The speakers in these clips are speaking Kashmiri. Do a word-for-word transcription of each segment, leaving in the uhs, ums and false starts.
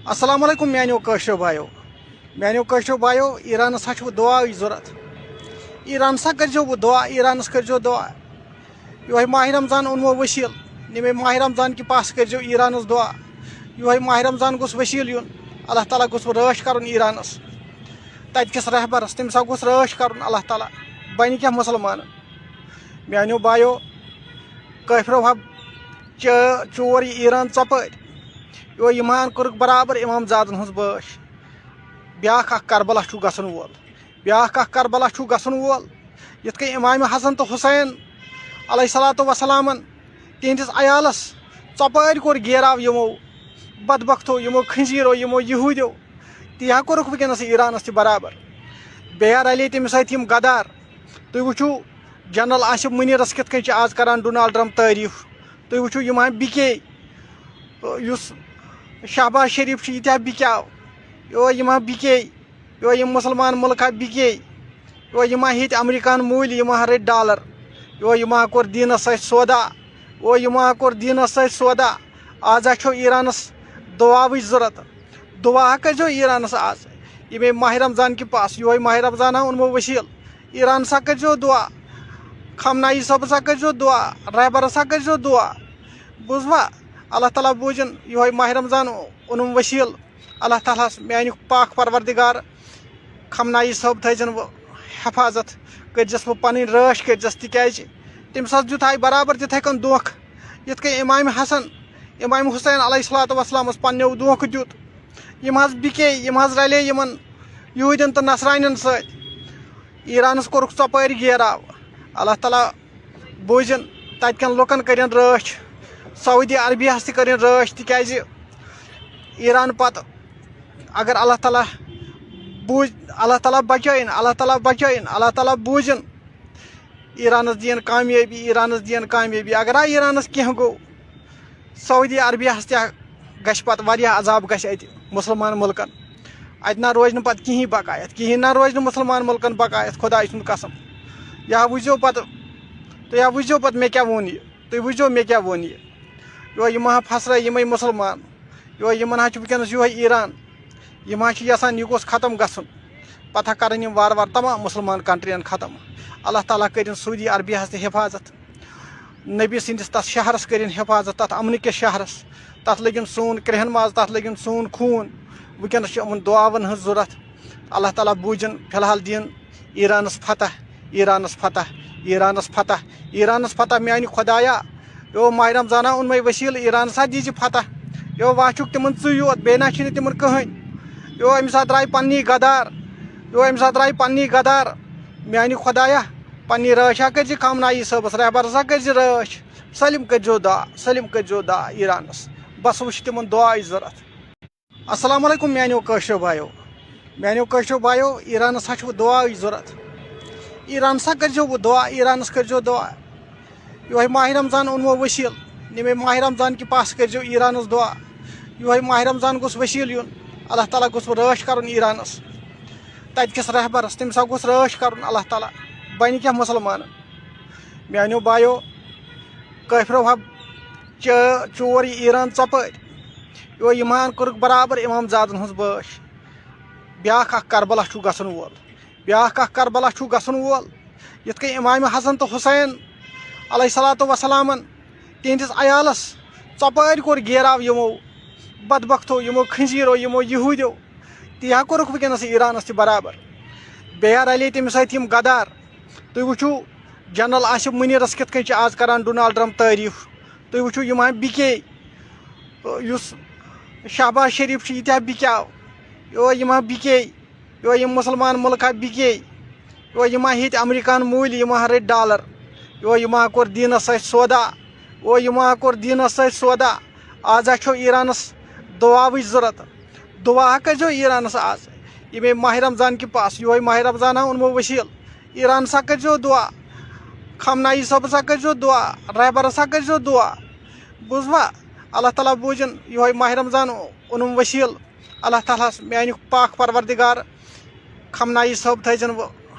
السلام علیکم میانیو کٲشرو بایو۔ میانیو کٲشرو بایو، ایرانس ہا چھُ دعاہٕچ ضوٚرتھ۔ ایرانس ہا کٔرزیو وۄنۍ دعا، ایرانس کٔرزیو دعا۔ یِہوٚے ماہِ رمضان اوٚنمو وسیٖل، ییٚمے ماہِ رمضان کہِ پاس کٔرزیو ایرانس دعا۔ یِہوٚے ماہِ رمضان گوٚژھ وسیٖل یُن، اللہ تعالیٰ گوٚژھ رٲچھ کرُن ایرانس، تتہِ کِس رہبرس، تٔمِس ہا گوٚژھ رٲچھ کرُن اللہ تعالیٰ۔ بنہِ کیٛاہ مسلمان؟ میانیو بایو، کٲفرو ہا چ-، چور یہِ ایران ژۄپٲرۍ۔ یِہوٚے یِمن کوٚرُکھ برابر امام زادن ہٕنٛز بٲش۔ بیٛاکھ اکھ کربلا چھُ گژھن وول، بیٛاکھ اکھ کربلا چھُ گژھن وول۔ یِتھ کٔنۍ امام حسن تہٕ حسین علیہ الصلوۃ والسلامن تِہنٛدِس عیالس ژۄپٲرۍ کوٚر گیراو یِمو بدبختو، یِمو خنزیٖرو، یِمو یہوٗدیو، تی ہا کوٚرُکھ وٕنکیٚنس ایرانس تہِ برابر۔ بیٚیہِ ہا رلے تٔمِس سۭتۍ یِم غدار۔ تُہۍ وٕچھِو جنرل آصف منیرس کِتھ کٔنۍ چھِ آز کران ڈونالڈ ٹرمپ تعریٖف۔ تُہۍ وٕچھِو یِم ہا بِکے، یُس شہباز شریف چھُ، یہِ تہِ ہا بِکیو۔ یو یِم ہا بِکے، یو یِم مُسلمان مُلک ہا بِکے۔ یو یِم ہا ہیٚتۍ امریکہن مٔلۍ، یِم ہا رٔٹۍ ڈالر۔ یو یِم ہا کوٚر دیٖنس سۭتۍ سودا۔ یو یِم ہا کوٚر دیٖنس سۭتۍ سودا۔ آز ہا چھو ایرانس دعاوٕچ ضرورت۔ دعا ہا کٔرزیو ایرانس آز، ییٚمے ماہِ رمضان کہِ پاس۔ یِہوٚے ماہِ رمضان ہا اوٚنمو وسیٖل۔ ایرانس ہا کٔرزیو دعا، خامنائی صٲبس ہا کٔرزیو دعا، رہبرس ہا کٔرزیو دعا۔ بوٗزوا؟ اللہ تعالیٰ بوٗزِن۔ یِہوٚے ماہِ رمضان اوٚنُم وسیٖل۔ اللہ تعالیٰ ہس، میانیُک پاک پروردگار، خامنائی صٲب تھٲیزٮ۪ن وۄنۍ حفاظت، کٔرزٮ۪س وۄنۍ پنٕنۍ رٲچھ کٔرزٮ۪س، تِکیازِ تٔمِس ہس دیُت ہاے برابر تِتھے کٔنۍ دھوکہٕ، یِتھ کٔنۍ امام حسن، امام حسین علیہ الصلوۃ والسلامس پننیو دھوکہٕ دیُت۔ یِم حظ بِکے، یِم حظ رلے یِمن یہوٗدین تہٕ نصرانین سۭتۍ۔ ایرانس کوٚرُکھ ژۄپٲرۍ گیراو۔ اللہ تعالیٰ بوٗزِن، تتہِ کٮ۪ن لُکن کٔرِن رٲچھ، سعودی عربیہس تہِ کٔرِن رٲچھ، تِکیازِ ایران پتہٕ اگر اللہ تعالیٰ بوٗز، اللہ تعالیٰ بچٲیِن، اللہ تعالیٰ بچٲیِن، اللہ تعالیٰ بوٗزِن۔ ایرانس دِیِن کامیٲبی، ایرانس دِیِن کامیٲبی۔ اگر آ ایرانس کینٛہہ گوٚو، سعودی عربیہس تہِ گژھِ پتہٕ واریاہ عذاب گژھِ اتہِ مسلمان مُلکن۔ اتہِ نہ روزِ نہٕ پتہٕ کِہیٖنۍ بقایت، کِہیٖنۍ نہ روزِ نہٕ مسلمان مُلکن بقایت، خداے سُنٛد قسم۔ یا وٕچھزیو پتہٕ، تُہۍ یا وٕچھزیو پتہٕ مےٚ کیٛاہ ووٚن یہِ، تُہۍ وٕچھزیو مےٚ کیٛاہ ووٚن یہِ۔ یو یِم ہا پھسرے یِمے مسلمان، یو یِمن ہا چھُ وٕنکیٚنس یِہوٚے ایران، یِم ہا چھِ یژھان یہِ گوٚژھ ختم گژھُن۔ پتہٕ ہا کرن یِم وارٕ وارٕ تمام مسلمان کنٹرین ختم۔ اللہ تعالیٰ کٔرِن سعودی عربیہس تہِ حفاظت۔ نبی سٕنٛدِس تَتھ شہرَس کٔرِن حفاظت، تَتھ اَمنہٕ کِس شہرَس۔ تَتھ لٔگِن سون کرٛہن ماز، تَتھ لٔگِن سون خوٗن۔ وٕنکیٚنَس چھِ یِمَن دُعاوَن ہٕنٛز ضوٚرَتھ۔ اللہ تعالیٰ بوٗزِن، فی الحال دِیِن ایرانَس فتح، ایرانَس فتح، ایرانَس فتح، ایرانَس فتح۔ میٛانہِ خۄدایا، یو ماہِ رمضانا اوٚنمَے وسیٖلہٕ، ایرانَس ہا دیٖزِ فتح۔ یو وۄنۍ چھُکھ تِمَن ژٕے یوت، بیٚیہِ نہ چھِنہٕ تِمَن کٕہٕنۍ۔ یو أمِس ہا درٛاے پنٛنی غدار، یو أمِس ہا درٛاے پنٛنی غدار۔ میٛانہِ خۄدایا، پننہِ رٲچھ ہا کٔرۍ زِ خامنائی صٲبس، رہبرس ہا کٔرۍ زِ رٲچھ، سٲلِم کٔرۍ زیو دعا، سٲلِم کٔرۍ زیو دعا ایرانس۔ بس وۄنۍ چھِ تِمن دعاے ضوٚرتھ۔ السلام علیکم میانیو کٲشرو بایو، میانیو کٲشرو بایو، ایرانس ہا چھُ دعاے ضوٚرتھ۔ ایرانس ہا کٔرۍ زیو وۄنۍ دعا، ایرانس کٔرۍ زیو دعا۔ یِہوٚے ماہِ رمضان اوٚنمو وسیٖل، ییٚمے ماہِ رمضان کہِ پاس کٔرۍ زیو ایرانس دعا۔ یِہوٚے ماہِ رمضان گوٚژھ وسیٖل یُن، اللہ تعالیٰ گوٚژھ رٲچھ کرُن ایرانس۔ تتہِ کِس رہبرس، تٔمِس ہا گوٚژھ رٲچھ کرُن اللہ تعالیٰ۔ بنہِ کیٛاہ مسلمان؟ میانیو بایو، کٲفرو ہا چ-، چور یہِ ایران ژۄپٲرۍ۔ یِہوٚے یِمن کوٚرُکھ برابر امام زادن ہٕنٛز بٲش۔ بیٛاکھ اکھ کربلا چھُ گژھن وول، بیٛاکھ اکھ کربلا چھُ گژھن وول۔ یِتھ کٔنۍ امام حسن تہٕ حسین علیہ الصلوۃ والسلامن تِہنٛدِس عیالس ژۄپٲرۍ کوٚر گیراو یِمو بدبختو، یِمو خنزیٖرو، یِمو یہوٗدیو، تی ہا کوٚرُکھ وٕنکیٚنس ایرانس تہِ برابر۔ بیٚیہِ ہا رلے تٔمِس سۭتۍ یِم غدار۔ تُہۍ وٕچھِو جنرل آصف منیرس کِتھ کٔنۍ چھِ آز کران ڈونالڈ ٹرمپ تعریٖف۔ تُہۍ وٕچھِو یِم ہا بِکے، یُس شہباز شریف چھُ، یہِ تہِ ہا بِکیو۔ یو یِم ہا بِکے، یو یِم مسلمان مُلک ہا بِکے۔ یو یِم ہا ہیٚتۍ امریکہن مٔلۍ، یِم ہا رٔٹۍ ڈالر۔ یو یِم ہا کوٚر دیٖنس سۭتۍ سودا۔ یو یِم ہا کوٚر دیٖنس سۭتۍ سودا۔ آز ہا چھو ایرانس دعاوٕچ ضوٚرتھ۔ دعا ہا کٔرزیو ایرانس آز، ییٚمے ماہِ رمضان کہِ پاس۔ یِہوٚے ماہِ رمضان ہا اوٚنمو وسیٖل۔ ایرانس ہا کٔرزیو دعا، خامنائی صٲبس ہا کٔرزیو دعا، رہبرس ہا کٔرزیو دعا۔ بوٗزوا؟ اللہ تعالیٰ بوٗزِن، یِہوٚے ماہِ رمضان اوٚنُم وسیٖل۔ اللہ تعالیٰ ہس، میانیُک پاک پروردگار، خامنائی صٲب تھٲیزٮ۪ن وۄنۍ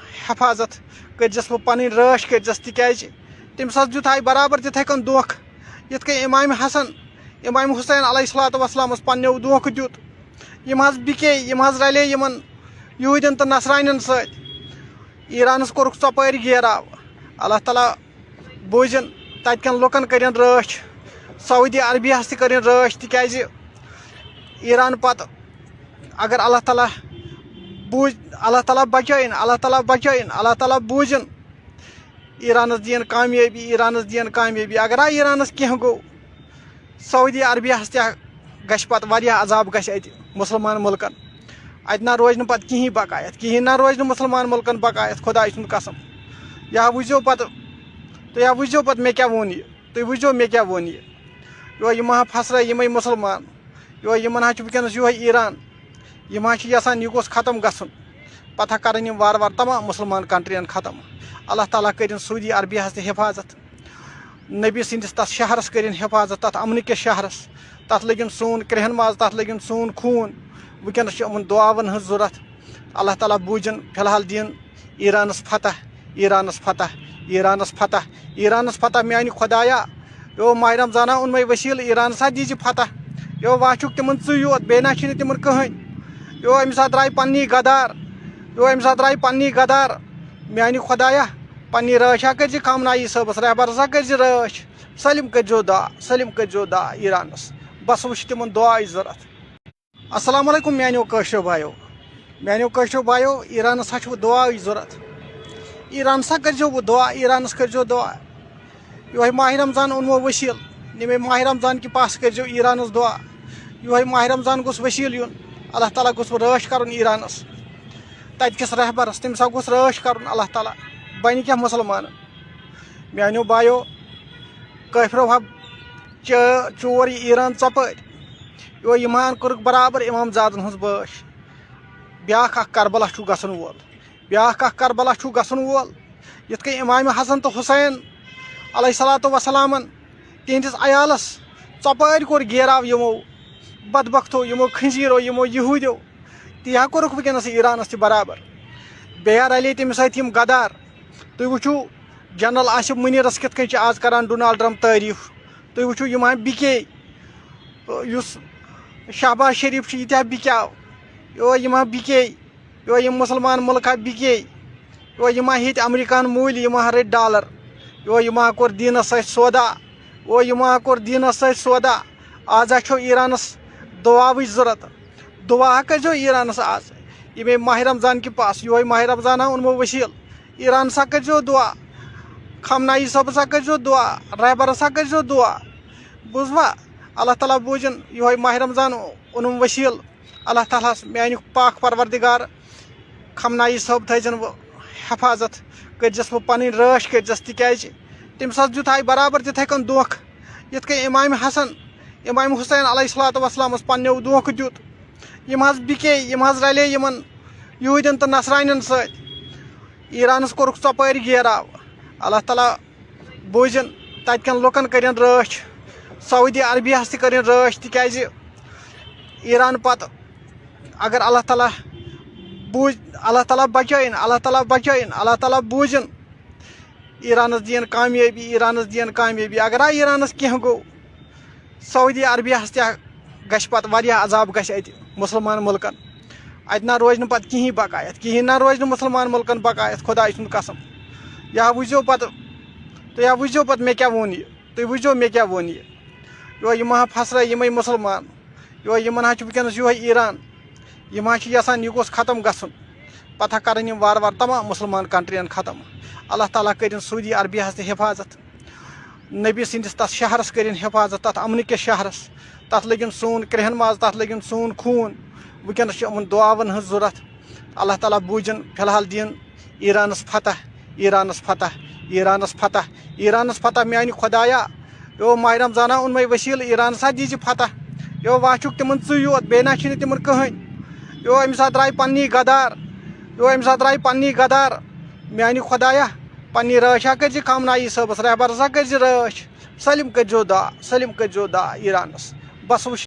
حفاظت، کٔرزٮ۪س وۄنۍ پنٕنۍ رٲچھ کٔرزٮ۪س، تِکیازِ تٔمِس ہس دیُت ہاے برابر تِتھے کٔنۍ دھوکہٕ، یِتھ کٔنۍ امام حسن، امام حسین علیہ الصلوۃ والسلامس پننیو دھوکہٕ دیُت۔ یِم حظ بِکے، یِم حظ رَلے یِمَن یہوٗدٮ۪ن تہٕ نصرانٮ۪ن سۭتۍ۔ ایرانَس کوٚرُکھ ژۄپٲرۍ گیراو۔ اللہ تعالیٰ بوٗزِن، تَتہِ کٮ۪ن لُکَن کٔرِن رٲچھ، سعودی عربیہَس تہِ کٔرِن رٲچھ، تِکیٛازِ ایران پَتہٕ اگر اللہ تعالیٰ بوٗز، اللہ تعالیٰ بچٲیِن، اللہ تعالیٰ بچٲیِن، اللہ تعالیٰ بوٗزِن۔ ایرانَس دِیَن کامیٲبی، ایرانَس دِیَن کامیٲبی۔ اگر آ ایرانَس کینٛہہ گوٚو، سعودی عربیہَس تہِ گژھِ پَتہٕ واریاہ عذاب گژھِ اَتہِ مُسلمان مُلکَن۔ اَتہِ نہ روزِ نہٕ پَتہٕ کِہیٖنۍ بقایَت، کِہیٖنۍ نہ روزِ نہٕ مُسلمان مُلکَن بقایَت، خۄداے سُنٛد قسم۔ یا وٕچھزیو پَتہٕ، تُہۍ یا وٕچھزیو پَتہٕ مےٚ کیٛاہ ووٚن یہِ، تُہۍ وٕچھزیو مےٚ کیٛاہ ووٚن یہِ۔ یو یِم ہا پھسرے یِمَے مُسلمان، یو یِمَن ہا چھُ وٕنکیٚنَس یِہوٚے ایران، یِم ہا چھِ یَژھان یہِ گوٚژھ ختم گژھُن۔ پَتہٕ ہا کَرَن یِم وارٕ وارٕ تمام مُسلمان کنٹرٛیٖیَن ختم۔ اللہ تعالیٰ کٔرِن سعودی عربیہَس تہِ حفاظت، نبی سٕنٛدِس تَتھ شہرَس کٔرِن حفاظت، تَتھ اَمنہٕ کِس شہرَس۔ تَتھ لٔگِن سون کرٛیٚہن ماز، تَتھ لٔگِن سون خوٗن۔ وٕنکیٚنَس چھِ یِمَن دُعاوَن ہٕنٛز ضوٚرَتھ۔ اللہ تعالیٰ بوٗزِن، فی الحال دِیِن ایرانَس فتح، ایرانَس فتح، ایرانَس فتح، ایرانَس فتح۔ میٛانہِ خۄدایا، یو ماہِ رمضانا اوٚنمَے وسیٖلہٕ، ایرانَس ہا دیٖزِ فتح۔ یو وۄنۍ چھُکھ تِمَن ژٕے یوت، بیٚیہِ نہ چھِنہٕ تِمَن کٕہٕنۍ۔ یو أمِس ہا درٛاے پنٛنی غدار، یو أمِس ہا درٛاے پنٛنی غدار۔ میٛانہِ خۄدایا، پنٛنی رٲچھ ہا کٔرۍزِ خامنائی صٲبَس، رہبرَس ہا کٔرۍزِ رٲچھ۔ سٲلِم کٔرۍزیو دعا، سٲلِم کٔرۍزیو دعا ایرانَس۔ بس وۄنۍ چھِ تِمَن دُعاے ضوٚرَتھ۔ السلام علیکم میٛانیو کٲشرٮ۪و بایو۔ میٛانیو کٲشرٮ۪و بایو، ایرانَس ہا چھُ وۄنۍ دُعاے ضوٚرَتھ۔ ایرانَس ہا کٔرۍزیو وۄنۍ دُعا، ایرانَس کٔرۍزیو دُعا۔ یِہوٚے ماہِ رمضان اوٚنمو وسیٖلہٕ، ییٚمے ماہِ رمضان کہِ پاسہٕ کٔرۍزیو ایرانَس دُعا۔ یِہوٚے ماہِ رمضان گوٚژھ وسیٖلہٕ یُن، اللہ تعالیٰ گوٚژھ وۄنۍ رٲچھ کَرُن ایرانَس۔ تَتہِ کِس رہبرَس، تٔمِس ہا گوٚژھ رٲچھ کَرُن اللہ تعالیٰ۔ بَنہِ کیٛاہ مُسلمانَن؟ میٛانیو بایو، کٲفرو ہا چٲ-، چور یہِ ایران ژۄپٲرۍ۔ یِہوٚے یِمَن کوٚرُکھ برابر امام زادَن ہٕنٛز بٲش۔ بیٛاکھ اَکھ کربلا چھُ گژھن وول، بیٛاکھ اَکھ کربلا چھُ گژھن وول۔ یِتھ کٔنۍ امام حسن تہٕ حسین علیہ الصلوۃ والسلامَن تِہنٛدِس عیالَس ژۄپٲرۍ کوٚر گیراو یِمو بدبختو، یِمو خنزیٖرو، یِمو یہوٗدیو، تی ہا کوٚرُکھ وٕنکیٚنَس ایرانَس تہِ برابر۔ بیٚیہِ ہا رَلے تٔمِس سۭتۍ یِم غدار۔ تُہۍ وٕچھِو جنرل آصف مُنیٖرَس کِتھ کٔنۍ چھِ آز کَران ڈونالڈ ٹرمپ تعریٖف۔ تُہۍ وٕچھِو یِم ہا بِکے، یُس شہباز شریٖف چھُ، یہِ تہِ ہا بِکیو۔ یو یِم ہا بِکے، یو یِم مُسلمان مُلک ہا بِکے۔ یو یِم ہا ہیٚتۍ امریکہن موٗلۍ، یِم ہا رٔٹۍ ڈالر۔ یو یِم ہا کوٚر دیٖنَس سۭتۍ سودا۔ یو یِم ہا کوٚر دیٖنَس سۭتۍ سودا۔ آز ہا چھو ایرانَس دُعاوٕچ ضوٚرَتھ۔ دُعا ہا کٔرۍزیو ایرانَس آز۔ ییٚمے ماہِ رمضان کہِ پاس، یِہوٚے ماہِ رمضان ہا اوٚنمو وسیٖلہٕ۔ ایرانَس ہا کٔرۍزیو دُعا۔ خامنائی صٲبَس ہا کٔرۍزیو دُعا۔ رہبرَس ہا کٔرۍزیو دُعا۔ بوٗزوا؟ اللہ تعالیٰ بوٗزِن، یِہوٚے ماہِ رمضان اوٚنُم وسیٖلہٕ۔ اللہ تعالیٰ ہَس، میٛانہِ پاک پروردگار، خامنائی صٲب تھٲیزٮ۪ن وۄنۍ حفاظت، کٔرۍزٮ۪س وۄنۍ پَنٕنۍ رٲچھ کٔرۍزٮ۪س، تِکیٛازِ تٔمِس حظ دیُت ہاے برابر تِتھَے کٔنۍ دھوکہٕ، یِتھ کٔنۍ امام حسن، امام حسین علیہ الصلوۃ والسلامَس پنٛنیو دھوکہٕ دیُت۔ یِم حظ بِکے، یِم حظ رَلے یِمَن یہوٗدٮ۪ن تہٕ نصرانٮ۪ن سۭتۍ۔ ایرانَس کوٚرُکھ ژۄپٲرۍ گیراو۔ اللہ تعالیٰ بوٗزِن، تَتہِ کٮ۪ن لُکَن کٔرِن رٲچھ، سعودی عربیہَس تہِ کٔرِن رٲچھ، تِکیٛازِ ایران پَتہٕ اگر اللہ تعالیٰ بوٗز، اللہ تعالیٰ بچٲیِن، اللہ تعالیٰ بچٲیِن، اللہ تعالیٰ بوٗزِن۔ ایرانَس دِیَن کامیٲبی، ایرانَس دِیَن کامیٲبی۔ اگر آ ایرانَس کینٛہہ گوٚو، سعودی عربیہَس تہِ گژھِ پَتہٕ واریاہ عذاب گژھِ اَتہِ مُسلمان مُلکَن۔ اَتہِ نہ روزِ نہٕ پَتہٕ کِہیٖنۍ بقایَت، کِہیٖنۍ نہ روزِ نہٕ مُسلمان مُلکَن بقایَت، خۄداے سُنٛد قسم۔ یا وٕچھزیو پَتہٕ، تُہۍ یا وٕچھزیو پَتہٕ مےٚ کیٛاہ ووٚن یہِ، تُہۍ وٕچھزیو مےٚ کیٛاہ ووٚن یہِ۔ یو یِم ہا پھسرے یِمَے مُسلمان، یو یِمَن ہا چھُ وٕنکیٚنَس یِہوٚے ایران، یِم ہا چھِ یَژھان یہِ گوٚژھ ختم گژھُن۔ پَتہٕ ہا کَرَن یِم وارٕ وارٕ تمام مُسلمان کنٹرٛیٖیَن ختم۔ اللہ تعالیٰ کٔرِن سعودی عربیہَس تہِ حفاظت، نبی سٕنٛدِس تَتھ شہرَس کٔرِن حفاظت، تَتھ اَمنہٕ کِس شہرَس۔ تَتھ لٔگِن سون کرٛیٚہن ماز، تَتھ لٔگِن سون خوٗن۔ وٕنکیٚنَس چھِ یِمَن دُعاوَن ہٕنٛز ضوٚرَتھ۔ اللہ تعالیٰ بوٗزِن، فی الحال دِیِن ایرانَس فتح، ایرانَس فتح، ایرانَس فتح، ایرانَس فتح۔ میٛانہِ خۄدایا، یو ماہِ رمضانا اوٚنمَے وسیٖلہٕ، ایرانَس ہا دیٖزِ فتح۔ یو وۄنۍ چھُکھ تِمَن ژٕے یوت، بیٚیہِ نہ چھِنہٕ تِمَن کٕہٕنۍ۔ یو أمِس ہا درٛاے پنٛنی غدار، یو أمِس ہا درٛاے پنٛنی غدار۔ میٛانہِ خۄدایا، پنٛنی رٲچھ ہا کٔرۍزِ خامنائی صٲبَس، رہبرَس ہا کٔرۍزِ رٲچھ۔ سٲلِم کٔرۍزیو دعا، سٲلِم کٔرۍزیو دعا ایرانَس۔ بَس وۄنۍ